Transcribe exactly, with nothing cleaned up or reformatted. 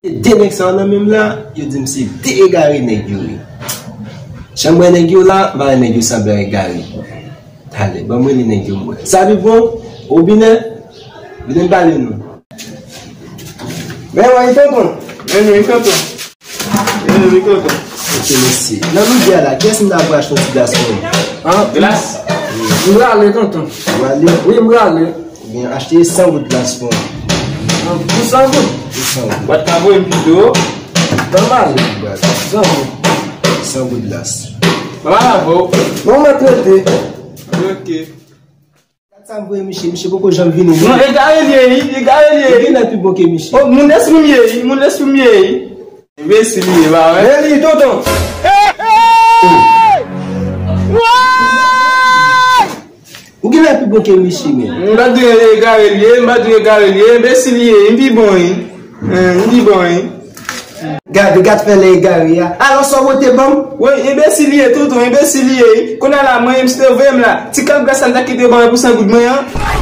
De nèg sa yo nan men m la, yo di m se de egare nèg yo ye. Jan m wè nèg yo la, m pa wè nèg yo sanble egare. Talè, ban m rele nèg yo m wè. Sa pi bon, Obinè, vini m pale nou. Men wè, tonton. Men wi, tonton. Men wi, tonton. Ok, mesye. Nan nou di a la, kiyès m ta pou achte yon ti glas pou mwen? An? Glas? M prale, tonton. Ou prale? Wi, m prale. Ebyen, achte san goud glas pou mwen. An, pou san goud? Pou san goud. Ou pa t ka voye m pito? Ban m ale. Pou san goud. San goud glas. Ban m ale avè w. Bon, mwen trete. Ok. Gad sa m voye misye, misye poko janm vini. Non, egare l ye, wi, egare l ye. Li genlè pi bon ke misye. Oh, moun lespri m ye, wi, moun lespri m ye, wi. Enbesil li ye, pa wè? Men li, tonton. Ou genlè pi bon ke misye, men. M pa di egare l ye, m pa di egare l ye, enbesil li ye, m pi bon, wi. Hein, m pi bon, wi. Gade, gad fè lè egare a. Alò, sa w te ban m? Wi, enbesil li ye, tonton, enbesil li ye, wi. Kounye a la, mwen, m sove m la. Ti kal glas sa m ta kite ban mwen pou san goud mwen an.